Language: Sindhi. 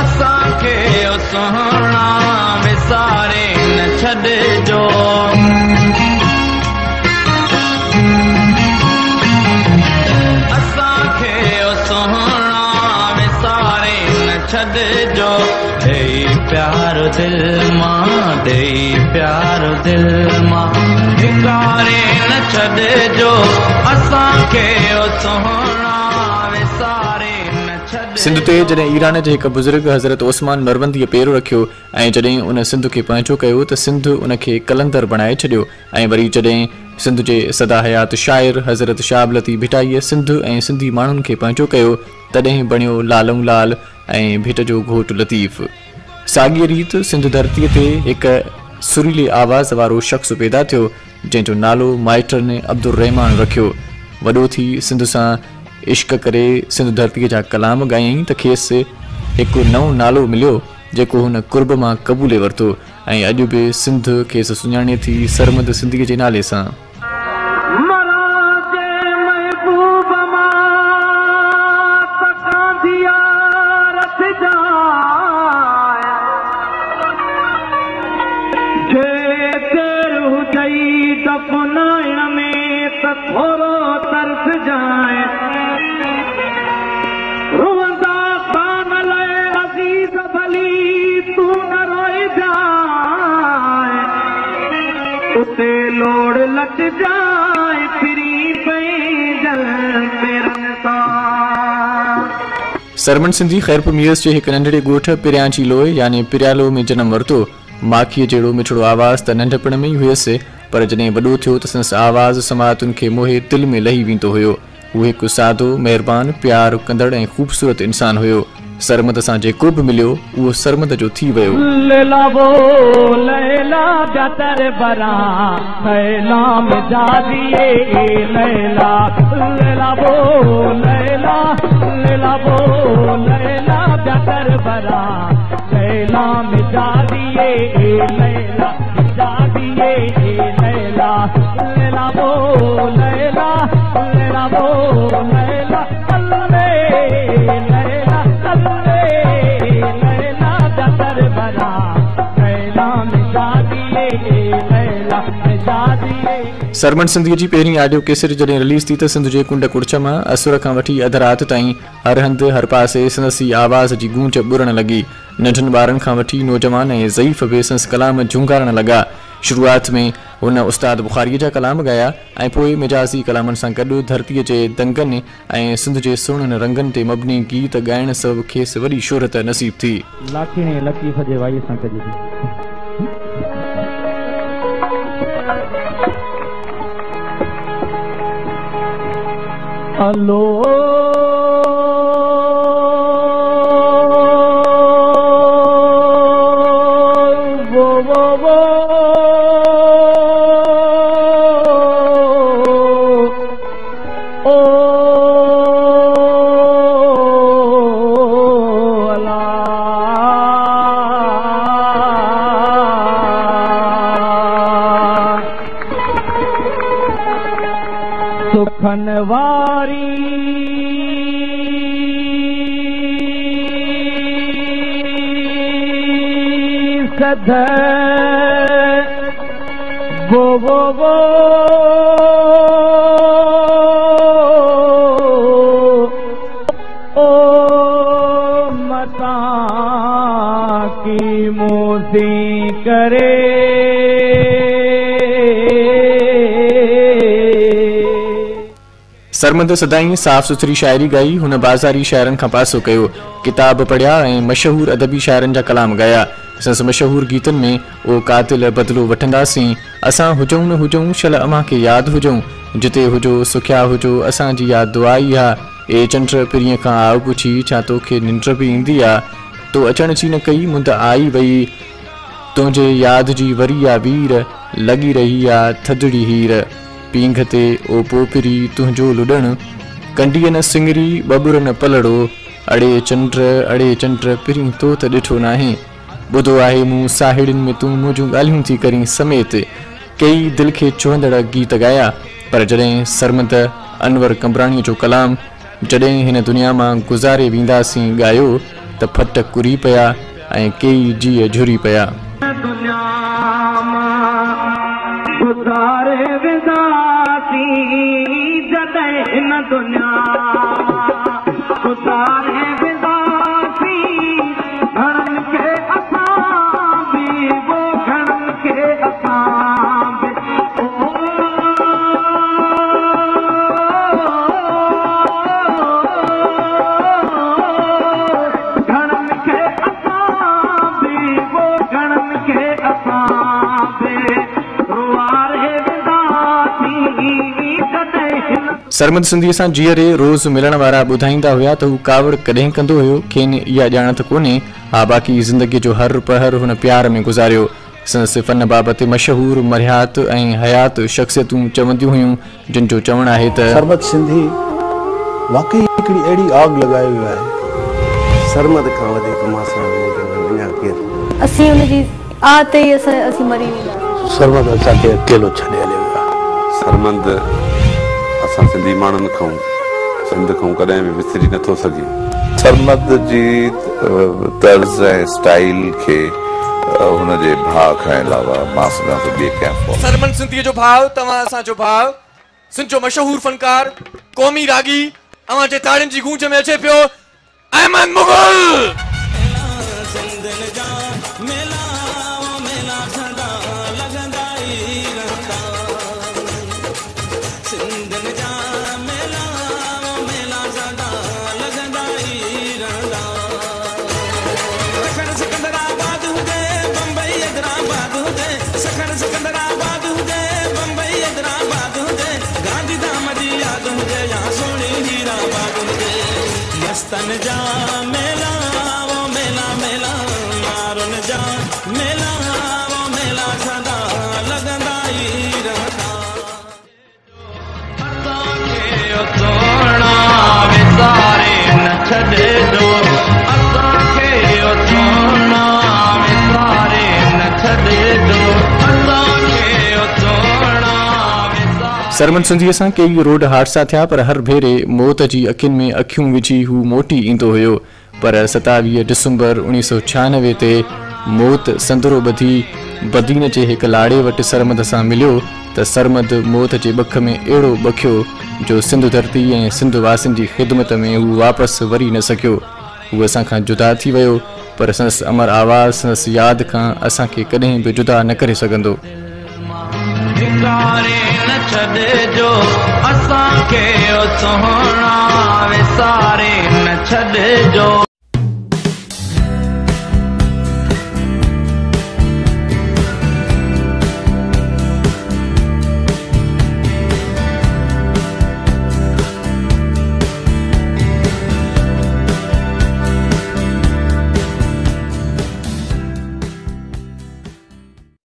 اسان کي او سهڻا وساري نه ڇڏجو. اسان کي او سهڻا وساري نه ڇڏجو. ڏيئي پيار دل مان، ڏيئي پيار دل مان ڌڪاري نه ڇڏجو. اسان کي او سهڻا وساري نه ڇڏجو. سنڌ تي جڏهن ايران جي هڪ بزرگ حضرت عثمان مرونديء پير رکيو ۽ جڏهن ان سنڌ کي پنهنجو ڪيو ته سنڌ ان کي قلندر بڻائي ڇڏيو ۽ وري جڏهن سنڌ جي سدا حيات شاعر حضرت شاهه عبداللطيف ڀٽائيء سنڌ ۽ سنڌي ماڻهن کي پنهنجو ڪيو تڏهن بڻيو لالئون لال ۽ ڀٽ جو گهوٽ لطيف. ساڳيء ريت سنڌ ڌرتيء تي هڪ سريلي آواز وارو شخص پيدا ٿيو، جنهن جو نالو مائٽن عبدالرحمان رکيو. وڏو ٿي سنڌ سان عشق ڪري سنڌ ڌرتيء جا ڪلام ڳايائين ته کيس هڪ نئون نالو مليو، جيڪو هن قرب مان قبولي ورتو ۽ اڄ به سنڌ کيس سڃاڻي ٿي سرمد سنڌيء جي نالي سان. مران جي محبوب مان ته ڪانڌيا رٿجانء، جي دير هجئي دفنائڻ ۾ ته ٿورو ترسجانء. روئندا خان لئه عزيز ڀلي تون نه روئجانء، اتي لوڙ لٽجانء پرين پنهنجن پيرن سان. سرمد سنڌي خيرپور ميرس جي هڪ ننڍڙي ڳوٺ پريان جي لوء يعني پريالو ۾ جنم ورتو. ماکيء جهڙو مٺڙو آواز ته ننڍپڻ ۾ ئي هيس، پر جڏهن وڏو ٿيو ته سندس آواز سماعتن کي موهي دل ۾ لهي ويندو هيو. هو هڪ سادو، مهربان، پيار ڪندڙ ۽ خوبصورت انسان هيو. سرمد سان جيڪو به مليو، اهو سرمد جو ٿي ويو. ليلا وو ليلا جا تر بران سيلام جاديي ليلا ليلا وو ليلا ليلا وو ليلا جا تر بران سيلام جاديي ليلا جاديي ليلا ليلا وو ليلا ليلا وو ليلا ليلا ليلا جا تر بران سيلام جاديي ليلا جاديي. سرمد سنڌيء جي پهرين آڊيو ڪيسٽ جڏهن رليز ٿي ته سنڌ جي ڪنڊ ڪڙڇ مان اسر کان وٺي اڌ رات تائين هر هنڌ هر پاسي سندس ئي آواز جي گونج ٻرڻ لڳي. ننڍن ٻارن کان وٺي نوجوان ۽ ضعيف به سندس ڪلام جهونگارڻ لڳا. شروعات ۾ هن استاد بخاريء جا ڪلام ڳايا ۽ پوء مجازي ڪلامن سان گڏ ڌرتيء جي دنگن ۽ سنڌ جي سهڻن رنگن تي مبني گيت ڳائڻ سبب کيس وڏي شهرت نصيب ٿي. لاکيڻي لطيف جي وائيء سان ڪجي ٿي. الو وو وو وو او الا سکن واري سڌ وو وو وو او متان ڪي موسي ڪري. سرمد سدائين صاف سٿري شاعري ڳائي، هن بازاري شاعرن کان پاسو ڪيو، ڪتاب پڙهيا ۽ مشهور ادبي شاعرن جا ڪلام ڳايا. سندس مشهور گيتن ۾ او قاتل بدلو وٺنداسين، اسان هجون نه هجون شل اوهان کي ياد هجون، جتي هجو سکيا هجو اسان جي اها دعا ئي آ، اي چنڊ پرينء کان آء پڇي ڇا توکي ننڊ به ايندي آ، تو اچڻ جي نه ڪئي مند آئي وئي، تنهنجي ياد جي وري آ وير، لڳي رهي آ ٿڌڙي هير. پينگهه تي او پوپري تنهنجو لڏڻ، ڪنڊيء نه سڱري ٻٻر نه پلڙو، اڙي چنڊ اڙي چنڊ پرين تو ته ڏٺو ناهي، ٻڌو آهي مون ساهيڙين ۾ تون منهنجون ڳالهيون ٿي ڪرين سميت ڪيئي دل کي ڇهندڙ گيت ڳايا پر جڏهن سرمد انور قمبراڻيء جو ڪلام جڏهن هن دنيا مان گذاري وينداسين ڳايو ته ڦٽ ڪري پيا ۽ ڪيئي جيء جهري پيا. دنيا مان گذاري وينداسين جڏهن هن دنيا مان گذاري وينداسين گهڻن کي اسان به وو گهڻن کي اسان به گهڻن کي اسان به وو گهڻن کي اسان به روئاري وينداسين جڏهن هن سرمد سنڌيء سان جيئري روز ملڻ وارا ٻڌائيندا هيا ته هو ڪاوڙ ڪڏهن ڪندو هيو، کين اها ڄاڻ ته ڪونهي، ها باقي زندگيء جو هر پهر هن پيار ۾ گذاريو. سندس فن بابت مشهور مرهيات ۽ حيات شخصيتون چونديون هيون، جن جو چوڻ آهي ته. سرمد سنڌي واقعي هڪڙي اهڙي آگ لڳائي ويو آهي. سرمد کان وڌيڪ مان سمجهان ٿو اڃا ڪير. اسين ان جي آه تي ئي اسين مري وينداسين. سرمد اسان کي اڪيلو ڇڏي هليو ويو آهي. سرمد اسان سنڌي ماڻهن کان سنڌ کان ڪڏهن به وسري نٿو سگهي. سرمد جي طرز ۽ اسٽائيل کي هن جي ڀاء کان علاوه مان سمجهان ٿو ٻئي ڪنهن فارم. سرمد سنڌيء جو ڀاء، توهان اسان جو ڀاء، سنڌ جو مشهور فنڪار، قومي راڳي، اوهان جي تاڙين جي گونج ۾ اچي پيو احمد مغل! سرمد سنڌيء سان ڪيئي روڊ حادثا ٿيا پر هر ڀيري موت جي اکين ۾ اکيون وجهي هو موٽي ايندو هيو پر 27 ڊسمبر 1996 تي موت سندرو ٻڌي بدين جي هڪ لاڙي وٽ سرمد سان مليو ته سرمد موت جي ٻک ۾ اهڙو ٻکيو جو سنڌ ڌرتي ۽ سنڌ واسين جي خدمت ۾ هو واپس وري نه سگهيو. هو اسان کان جدا ٿي ويو پر سندس امر آواز سندس ياد کان اسان کي ڪڏهن به جدا نه ڪري سگهندو. وساري نه ڇڏجو اسان کي او سهڻا وساري نه ڇڏجو.